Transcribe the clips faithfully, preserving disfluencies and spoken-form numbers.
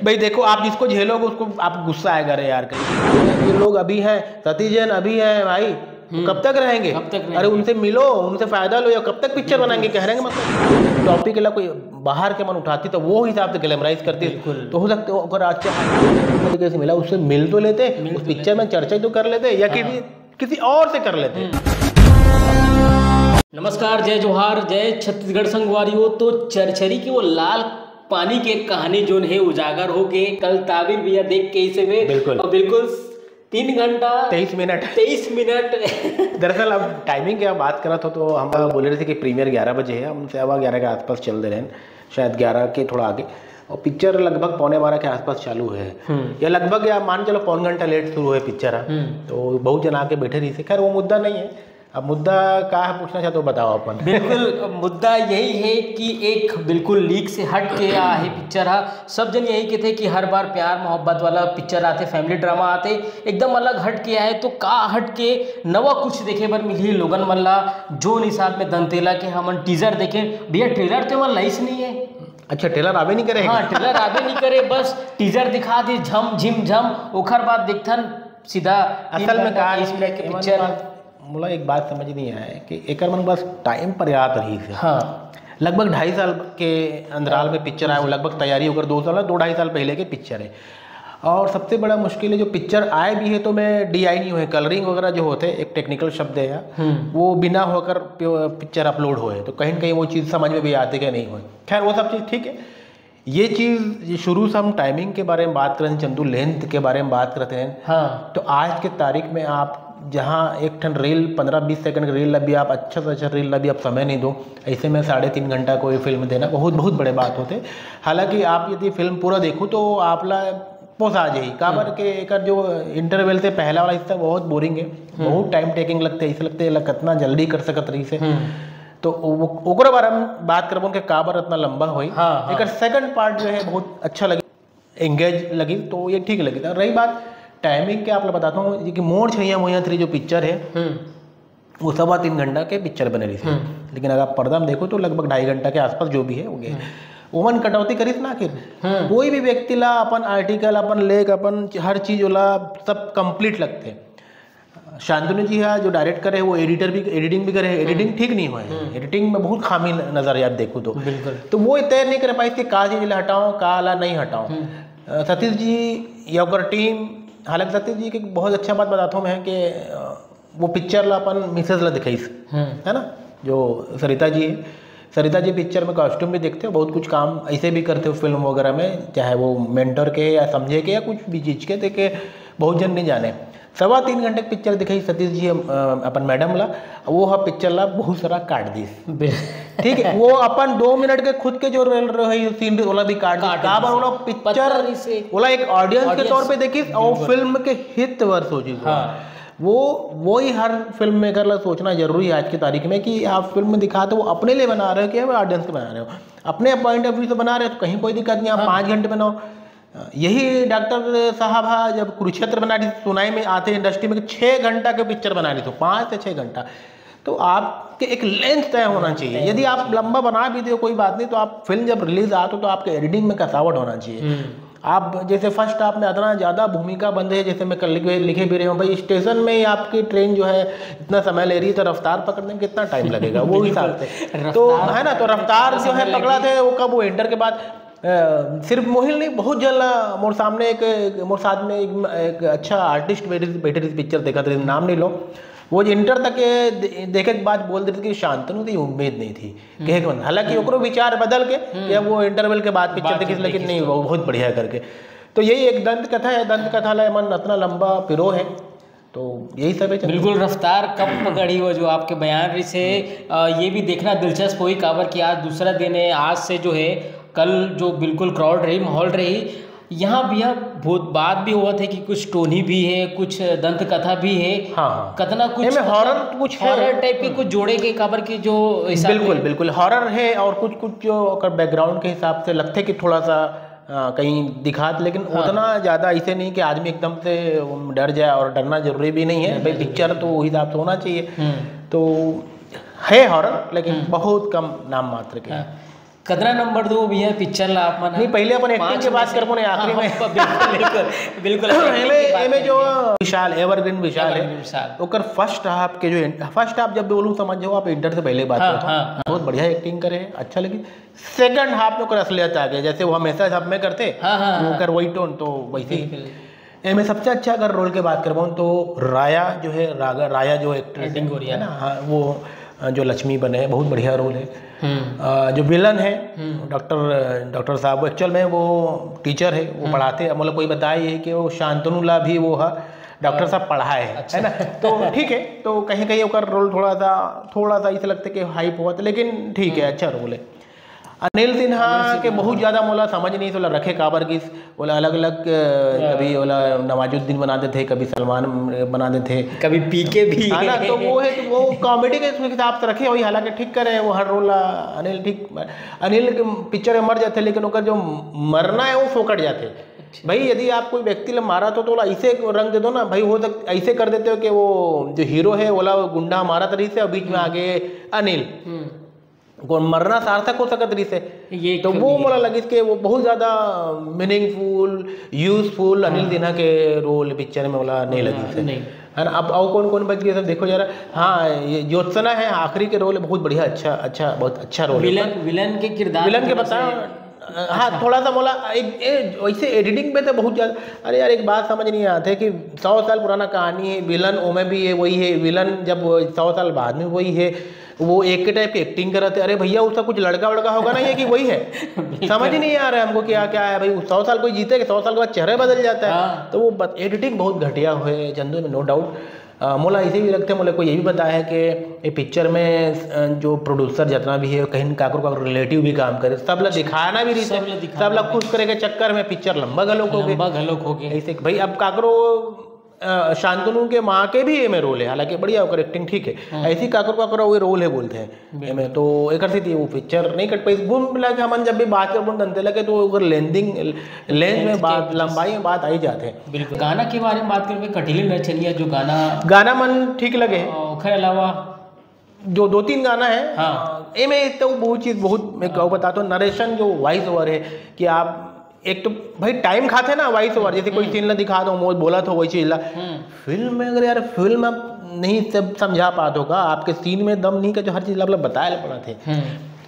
भाई देखो, आप जिसको झेलोगे उसको आप गुस्सा आएगा, अरे यार कहीं ये लोग अभी हैं, सतीश जैन अभी हैं भाई, वो कब तक रहेंगे? कब तक रहेंगे? अरे उनसे मिलो, उनसे फायदा लो, या कब तक पिक्चर बनाएंगे? कह रहे हैं मतलब टॉपिक ला कोई बाहर के मन उठाती तो वो हिसाब से ग्लैमराइज करती। बिल्कुल। तो हो सकता है अगर आज तरीके से मिला, उससे मिल तो लेते, मिल उस तो पिक्चर में चर्चा ही तो कर लेते, या किसी किसी और से कर लेते। नमस्कार, जय जोहार, जय छत्तीसगढ़ संगवारी हो। तो चरचरी की वो लाल पानी के कहानी जोन हे उजागर हो के कल ताबिर भैया देख के इसे में बिल्कुल। और बिल्कुल तीन घंटा तेईस मिनट। तेईस मिनट। दरअसल अब टाइमिंग की आप बात करत हो तो हम बोले रहे थे कि प्रीमियर ग्यारह बजे है, हम सवा ग्यारह के आसपास चल दे रहे हैं, शायद ग्यारह के थोड़ा आगे। और पिक्चर लगभग पौने बारह के आसपास चालू है, या लगभग, या मान चलो पौन घंटा लेट शुरू है पिक्चर। तो बहुत जन आके बैठे रही से। खैर वो मुद्दा नहीं है। अब मुद्दा का है पूछना चाहते हो, बताओ अपन। बिल्कुल। मुद्दा यही है कि एक बिल्कुल लीक से हट के आ है पिक्चर हा। सब जन यही कहते कि हर बार प्यार मोहब्बत वाला पिक्चर आते, फैमिली ड्रामा आते, एकदम अलग हट के आए। तो का हट के नवा कुछ देखे बर मिलही लोगन मन ला, जोन हिसाब में दंतेला के हमन टीजर देखे। भैया ट्रेलर ते मन लाइस नहीं है। अच्छा, ट्रेलर आवे नहीं करे? हाँ, ट्रेलर आवे नहीं करे, बस टीजर दिखा दी झम झिम झम, ओखर बाद देखथन सीधा तीन असल में घंटा का तीस है मिनट के कि एमन पिक्चर। बात, मोला एक बात समझ नहीं आया है कि एकर मन बस टाइम पर याद रही से। हाँ। लगभग ढाई साल के अंतराल में पिक्चर आया, वो लगभग तैयारी होकर दो साल, दो ढाई साल पहले के पिक्चर है। और सबसे बड़ा मुश्किल है जो पिक्चर आए भी है तो मैं डीआई नहीं हुए, कलरिंग वगैरह जो होते हैं, एक टेक्निकल शब्द है यार, वो बिना होकर पिक्चर अपलोड हुए तो कहीं ना कहीं वो चीज़ समझ में भी आती कि नहीं हुए। खैर वो सब चीज़ ठीक है। ये चीज़ ये शुरू से हम टाइमिंग के बारे में बात करें, चंदू लेंथ के बारे में बात करते हैं। हाँ। तो आज के तारीख में आप जहाँ एक ठन रील, पंद्रह बीस सेकंड के रील ला भी आप अच्छा से अच्छा रील ला भी आप समय नहीं दो, ऐसे में साढ़े तीन घंटा कोई फिल्म देना बहुत बहुत बड़े बात होते। हालांकि आप यदि फिल्म पूरा देखो तो आप ला पोसा जाही, काबर के एकर जो इंटरवल से पहला वाला हिस्सा बहुत बोरिंग है, बहुत टाइम टेकिंग लगते, ऐसे लगते है कितना जल्दी कर सकत रही से। तो वो- ओकरे बारे में बात करबो कि काबर इतना लंबा होई। हाँ, हाँ। एकर सेकंड पार्ट जो है बहुत अच्छा लगी, एंगेज लगी, तो ये ठीक लगी। तो रही बात टाइमिंग के, आप लोग बताता हूँ कि मोर छैया मोइया थ्री जो पिक्चर है, हम्म। वो सवा तीन घंटा के पिक्चर बने रही थी। लेकिन अगर आप पर्दा में देखो तो लगभग ढाई घंटा के आसपास जो भी है वो गए। ओमन कटौती करिस ना आखिर। कोई भी व्यक्ति ला अपन आर्टिकल, अपन लेख, अपन हर चीज ओला सब कंप्लीट लगते। शांतनु जी हा जो डायरेक्ट करे, वो एडिटर भी, एडिटिंग भी करे, एडिटिंग ठीक नहीं हुआ है, एडिटिंग में बहुत खामी नजर आए आप देखो तो। बिल्कुल। तो वो तय नहीं कर पाई कि का चीज ला हटाओ, का ला नहीं हटाओ। अ, सतीश जी या ओकर टीम, हालांकि सतीश जी की बहुत अच्छा बात बताता हूँ मैं कि अ, वो पिक्चर ला अपन मिसेज ला दिखाईस, है ना, जो सरिता जी है। सरिता जी पिक्चर में कॉस्ट्यूम भी देखते हो, बहुत कुछ काम ऐसे भी करते हो फिल्म वगैरह में, चाहे वो मेंटर के या समझे के या कुछ भी चीज के, देखे बहुत जन नहीं जाने। सवा तीन घंटे की पिक्चर दिखाई सतीश जी अ, अपन मैडम ला, वो हा पिक्चर ला बहुत सारा काट दी। ठीक है, वो अपन दो मिनट के खुद के जो रेल रही सीन ओला भी काट दी। काट काबर दी। ओला पता पिक्चर नहीं से ओला एक ऑडियंस के audience तौर पे देखिस और फिल्म के हित वर सोची। हाँ। वो वही हर फिल्म मेकर ला सोचना जरूरी है आज की तारीख में कि आप फिल्म दिखाते हो, वो अपने लिए बना रहे हो कि ऑडियंस के बना रहे हो। अपने पॉइंट ऑफ व्यू से बना रहे हो तो कहीं कोई दिक्कत नहीं, आप पाँच घंटे बनाओ। यही डॉक्टर साहब हा जब कुरुक्षेत्र बना रही सुनाई में आते इंडस्ट्री में कि छः घंटा के पिक्चर बना रही थी, पाँच से छः घंटा। तो आपके एक लेंथ तय होना चाहिए। यदि आप लंबा बना भी दो कोई बात नहीं, तो आप फिल्म जब रिलीज आते हो तो आपके एडिटिंग में कसावट होना चाहिए। आप जैसे फर्स्ट हाफ में इतना ज़्यादा भूमिका बंद है, जैसे मैं कल लिखे लिखे भी रहे हूँ भाई, स्टेशन में ही आपकी ट्रेन जो है इतना समय ले रही है, तो रफ्तार पकड़ने में कितना टाइम लगेगा वो हिसाब से। तो रफ्तार है ना, तो रफ्तार जो है पकड़ा थे वो कब, वो एंटर के बाद अ, सिर्फ मोहिल नहीं, बहुत जन ला, मोर सामने एक, मोर साथ में एक, एक अच्छा आर्टिस्ट बैठे बैठे रही पिक्चर देखत रहे, नाम नहीं लो, वो एंटर तक के दे- देखे के बाद बोल देते कि शांतनु तो ये उम्मीद नहीं थी। कहे के मतलब, हालांकि ओकरो विचार बदल के या वो इंटरवल के बाद पिक्चर देखिस, लेकिन नहीं, वो बहुत बढ़िया करके। तो यही एक दंत कथा है, दंत कथा ला मन इतना लंबा पिरो है। तो यही सब है चंदू। बिल्कुल, रफ्तार कब पकड़ी हो जो आपके बयान रही से। अ, ये भी देखना दिलचस्प होई, काबर कि आज दूसरा दिन है, आज से जो है कल जो बिल्कुल क्राउड रही, माहौल रही, यहाँ भी अब बहुत बात भी हुआ थे कि कुछ टोनी भी है, कुछ दंत कथा भी है। हाँ, हाँ। कतना कुछ एमे हॉरर कुछ है। हॉरर टाइप के कुछ जोड़े के, काबर की जो हिसाब बिल्कुल, बिल्कुल हॉरर है और कुछ कुछ जो ओकर बैकग्राउंड के हिसाब से लगते कि थोड़ा सा अ, कहीं दिखात, लेकिन उतना ज़्यादा ऐसे नहीं कि आदमी एकदम से डर जाए, और डरना जरूरी भी नहीं है भाई, पिक्चर तो वही हिसाब से होना चाहिए। तो है हॉरर, लेकिन बहुत कम, नाम मात्र के। हाँ। कतना नंबर दो भैया पिक्चर ला आप मन? नहीं, पहले अपन एक्टिंग के बात करबो ना, आखिरी में। बिल्कुल, बिल्कुल, बिल्कुल, अपन एमे acting की बात एमे जो करेंगे। विशाल, एवरग्रीन विशाल है, एवरग्रीन विशाल। ओकर फर्स्ट हाफ के जो, फर्स्ट हाफ जब बोलूँ, समझ जाओ आप, इंटर से पहले बात हाँ, करता हूँ। हाँ, हाँ। बहुत बढ़िया एक्टिंग करे, अच्छा लगे। सेकंड हाफ में ओकर असलियत आ गया, जैसे वो हमेशा सब में करते, हाँ, हाँ, वो हाँ। ओकर वही टोन, तो वैसे ही। बिल्कुल। एमे सबसे अच्छा अगर रोल के बात करबो तो राया जो है, रागा राया जो एक्ट्रेस एक्टिंग हो रही है। है ना, हाँ, वो अ, जो लक्ष्मी बने हैं, बहुत बढ़िया रोल है। हम्म। अ, जो विलन है, हम्म। डॉक्टर डॉक्टर साहब, वो एक्चुअल में वो टीचर है, वो पढ़ाते हैं, मतलब कोई बताए ये कि वो शांतनु ला भी वो है, डॉक्टर साहब पढ़ाए है, अच्छा। है ना? तो ठीक है, तो कहीं कहीं ओकर रोल थोड़ा सा, थोड़ा सा ऐसा लगता है कि हाइप हुआ था, लेकिन ठीक है, अच्छा रोल है। अनिल सिन्हा के बहुत ज्यादा मोला समझ नहीं, तोला रखे काबर किस, बोला अलग अलग, कभी बोला नवाजुद्दीन बना देते, कभी सलमान बना देते। कभी पीके भी। है ना, तो वो है, तो वो कॉमेडी के हिसाब से रखे वही, हालांकि ठीक करे वो हर रोल। अनिल ठीक, अनिल के पिक्चर में मर जाते, लेकिन ओकर जो मरना है वो फोकट जाते। भाई, यदि आप कोई व्यक्ति ला मारा तो, तो ओला ऐसे रंग दे दो ना भाई, हो सक ऐसे कर देते हो कि वो जो हीरो है ओला गुंडा मारत रहिस है और बीच में आगे अनिल, हम्म। को मरना सार्थक हो सकत रहिस है। ये तो कमी वो है। मोला लगिस कि वो बहुत ज्यादा मीनिंगफुल, यूजफुल अनिल सिन्हा के रोल पिक्चर में मोला नहीं लगिस है। नहीं। है ना? अब और कौन कौन बच गए सब देखो जरा। हाँ, ये ज्योत्सना है, आखिरी के रोल है, बहुत बढ़िया, अच्छा, अच्छा, बहुत अच्छा रोल है। विलन, विलन के किरदार विलन के थोड़ा बता सा हाँ, थोड़ा सा मोला एक ए, वैसे एडिटिंग पे तो बहुत ज्यादा। अरे यार, एक बात समझ नहीं आते कि सौ साल पुराना कहानी है, विलन ओमे भी है, वही है विलन, जब वो सौ साल बाद में वही है, वो एक के टाइप की एक्टिंग कराते। अरे भैया, उसका कुछ लड़का वड़का होगा ना, ये कि वही है? समझ ही नहीं आ रहा है हमको क्या क्या है भाई। सौ साल कोई जीते कि सौ साल के बाद चेहरा बदल जाता है? हाँ। तो वो एडिटिंग बहुत घटिया हुए चंदू में, नो डाउट। मोला ऐसे भी लगता है, मोला कोई ये भी बताया है कि ये पिक्चर में अ, जो प्रोड्यूसर जितना भी है, कहीं काकरो का रिलेटिव भी काम करे, सब ला दिखाना भी रहिस है, सब ला दिखाना सब ला भी। खुश करे के चक्कर में पिक्चर लंबा घलो हो गए। लंबा घलो हो गए। ऐसे कि भाई, अब काकरो अ, शांतनु के माँ के भी एमे रोल है, हालांकि बढ़िया ओकर एक्टिंग ठीक है। ऐसी काकरो काकरो वो रोल है बोलते हैं एमे, तो एकर से वो पिक्चर नहीं कट पाई। घूम मिला के हमन जब भी बात करबो तंते लगे तो ओकर लेंथिंग, लेंथ में बात, लंबाई में बात आई जाते हैं। बिल्कुल। गाना के बारे में बात करबे, कटीले नचनिया जो गाना, गाना मन ठीक लगे। ओखर अलावा जो दो तीन गाना है, हाँ। एमे तो बहुत चीज, बहुत मैं कहूँ बताता हूँ, नरेशन जो वॉइस ओवर है कि आप एक तो भाई टाइम खाते ना वॉइस ओवर, जैसे कोई सीन ला दिखा दो, मोर बोला था वही चीज ला। फिल्म में अगर यार फिल्म आप नहीं सब समझा पाते हो का, आपके सीन में दम नहीं का, जो हर चीज ला बताया पड़ा थे।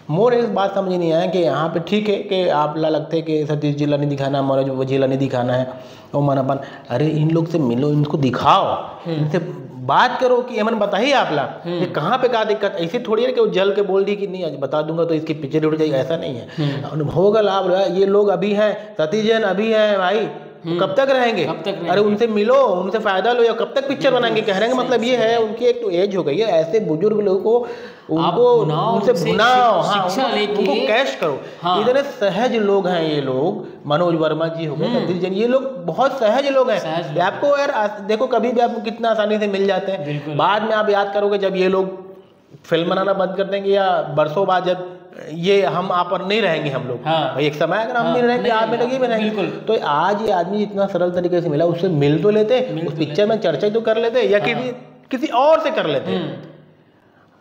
मोर एक बात समझ नहीं आया कि यहाँ पे ठीक है कि आप ला लगते कि सतीश जी ला नहीं दिखाना, मनोज जी ला नहीं दिखाना है, तो मन अपन, अरे इन लोग से मिलो, इनको दिखाओ, इनसे बात करो कि एमन बताइए आप ला कि कहाँ पे का दिक्कत। ऐसे थोड़ी है कि वो जल के बोल दी कि नहीं आज बता दूंगा तो इसकी पिक्चर उठ जाएगी, ऐसा नहीं है। अनुभव का लाभ रहा, ये लोग अभी हैं, सतीश जैन अभी हैं भाई, वो कब तक रहेंगे? कब तक रहेंगे? अरे उनसे मिलो, उनसे फायदा लो, या कब तक पिक्चर बनाएंगे? कहने का मतलब ये है, उनकी एक तो एज हो गई है, ऐसे बुजुर्ग लोगों को उनको भुनाओ, उनसे उनसे भुनाओ, शिक- हाँ, शिक्षा उनको, लेके। उनको कैश करो। हाँ। इतने सहज लोग हैं ये लोग, मनोज वर्मा जी हो गए, सतीश जैन, ये लोग बहुत सहज लोग हैं। सहज लोग। ये आपको यार आस- देखो, कभी भी आपको कितना आसानी से मिल जाते हैं। बिल्कुल। बाद में आप याद करोगे जब ये लोग फिल्म बनाना बंद कर देंगे या बरसों बाद जब ये हम आप और नहीं रहेंगे हम लोग, हाँ। भाई एक समय अगर हम हाँ, नहीं रहेंगे, नहीं आप रहेंगे, मिलेंगे, मिलेंगे। बिल्कुल। तो आज ये आदमी इतना सरल तरीके से मिला, उससे मिल तो लेते, मिल उस तो पिक्चर में चर्चा तो कर लेते, या किसी किसी और से कर लेते। हम्म।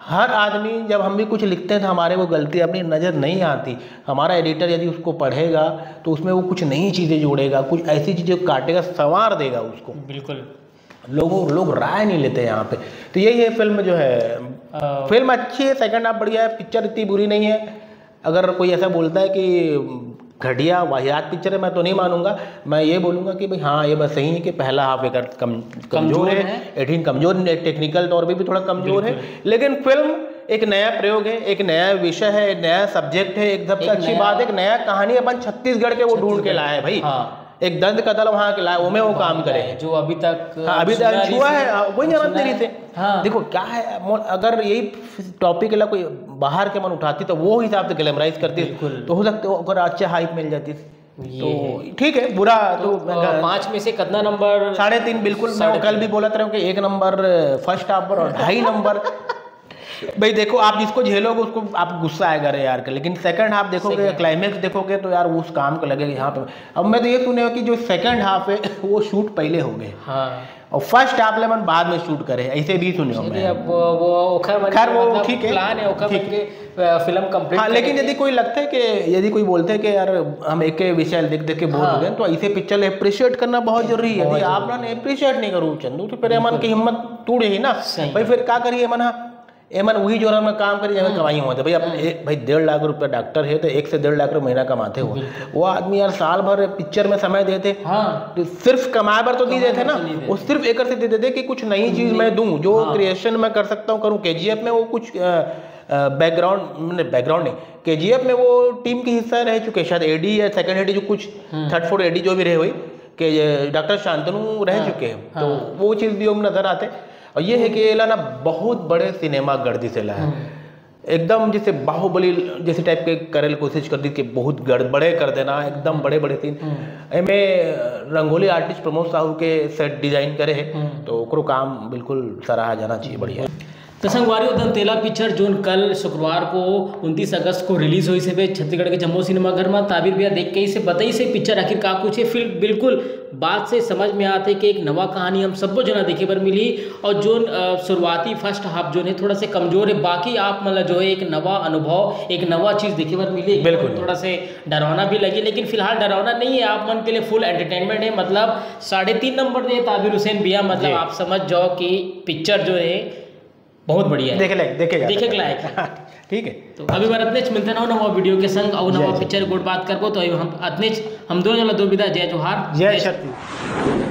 हर आदमी, जब हम भी कुछ लिखते हैं तो हमारे वो गलती अपनी नज़र नहीं आती। हमारा एडिटर यदि उसको पढ़ेगा तो उसमें वो कुछ नई चीज़ें जोड़ेगा, कुछ ऐसी चीज़ें काटेगा, संवार देगा उसको। बिल्कुल। लोगों लोग राय नहीं लेते यहाँ पे। तो यही है फिल्म जो है, अ, फिल्म अच्छी है, सेकंड हाफ बढ़िया है, पिक्चर इतनी बुरी नहीं है। अगर कोई ऐसा बोलता है कि घटिया वाहियात पिक्चर है, मैं तो नहीं मानूंगा। मैं ये बोलूंगा कि भाई हाँ, ये बात सही है कि पहला हाफ एक कम कमजोर कमजोर है, है। एडिटिंग कमजोर, टेक्निकल तौर पे भी थोड़ा कमजोर है, लेकिन फिल्म एक नया प्रयोग है, एक नया विषय है, एक नया सब्जेक्ट है, एक सबसे एक अच्छी नया बात, एक नया कहानी अपन छत्तीसगढ़ के वो ढूंढ के लाया है भाई। हाँ। एक दंत कथल वहाँ के लाए, वो में वो काम करे। जो अभी तक हाँ, अभी तक सुना छुआ नहीं है, सुना। हाँ, कोई जानत सुना नहीं है। रही थे। हाँ। देखो क्या है, मो- अगर यही टॉपिक ला कोई बाहर के मन उठाती तो वो हिसाब से ग्लैमराइज करती, बिल्कुल। तो हो सकता है ओकर अच्छा हाइप मिल जाती। ये तो है। ठीक है, बुरा तो तो, अ, पाँच में से कितना नंबर? साढ़े तीन बिल्कुल। मैं साढ़े कल भी बोलत रहे हूँ कि एक नंबर फर्स्ट हाफ पर और ढाई नंबर। भाई देखो, आप जिसको झेलोगे उसको आप गुस्सा आएगा रे यार का, लेकिन सेकंड हाफ देखोगे, क्लाइमैक्स देखोगे तो यार उस काम को लगेगा यहाँ पे। अब मैं तो ये सुने हो कि जो सेकंड हाफ है वो शूट पहले हो गए हाँ। और फर्स्ट हाफ ले मन बाद में शूट करे, ऐसे भी सुने हो चलिए, मैं। अब वो, वो ओखर मन खैर, के वो मतलब ठीक है। प्लान है, ओखर ठीक मन है। के फिल्म कंप्लीट। हाँ, लेकिन यदि कोई लगता है कि यदि कोई बोलते हैं कि यार हम एक विषय देख देख के बोर हो गए, तो ऐसे पिक्चर अप्रिशिएट करना बहुत जरूरी है। यदि आप ना अप्रिशिएट नहीं करो चंदू, तो फिर एमन की हिम्मत टूटे ही ना। भाई फिर का करिए एमन? हाँ, एमन वही जोर में काम करी जहाँ कमाई होते। भाई अपने एक, भाई डेढ़ लाख रुपया डॉक्टर है तो एक से डेढ़ लाख रुपया महीना कमाते हो। वो आदमी यार साल भर पिक्चर में समय देते, हाँ। तो सिर्फ कमाए पर तो नहीं देते ना, वो सिर्फ एक से दे देते कि कुछ नई चीज मैं दूं, जो क्रिएशन मैं कर सकता हूँ करूँ। केजीएफ में वो कुछ बैकग्राउंड, मैंने बैकग्राउंड नहीं, केजीएफ में वो टीम के हिस्सा रह चुके हैं शायद, एडी या सेकंड एडी, जो कुछ थर्ड फोर्थ एडी जो भी रहे हुए, कि डॉक्टर शांतनु रह चुके हैं। तो वो चीज़ भी हम नज़र आते। और ये है कि एला ना बहुत बड़े सिनेमा गर्दी से ला है, एकदम जैसे बाहुबली जैसे टाइप के करे ल कोशिश कर दी कि बहुत गड़ बड़े कर देना, एकदम बड़े बड़े सीन। एमे रंगोली आर्टिस्ट प्रमोद साहू के सेट डिजाइन करे है, तो ओकरो काम बिल्कुल सराहा जाना चाहिए, बढ़िया। तो संगवारी, दंतेला पिक्चर जोन कल शुक्रवार को उनतीस अगस्त को रिलीज होइस हे छत्तीसगढ़ के जम्मो सिनेमाघर में। ताबिर भैया देख के इसे बताइस हे पिक्चर आखिर का कुछ है। फिल्म बिल्कुल बात से समझ में आते कि एक नवा कहानी हम सबो जना देखे बर मिली। और जोन अ, शुरुआती फर्स्ट हाफ जोन है थोड़ा से कमजोर है, बाकी आप मतलब जो है एक नवा अनुभव, एक नवा चीज़ देखे बर मिली। बिल्कुल। थोड़ा से डरावना भी लगी, लेकिन फिलहाल डरावना नहीं है, आप मन के लिए फुल एंटरटेनमेंट है। मतलब साढ़े तीन नंबर दे ताबिर हुसैन भैया, मतलब आप समझ जाओ कि पिक्चर जो है बहुत बढ़िया है। देखे लायक, देखे देखे लायक है। ठीक है। तो अभी बार अतनेच, मिलते ना नवा वीडियो के संग और नवा पिक्चर गोठ बात करबो। तो अभी हम अतनेच, हम दोनों जना दो विदा, जय जोहार, जय छत्तीसगढ़।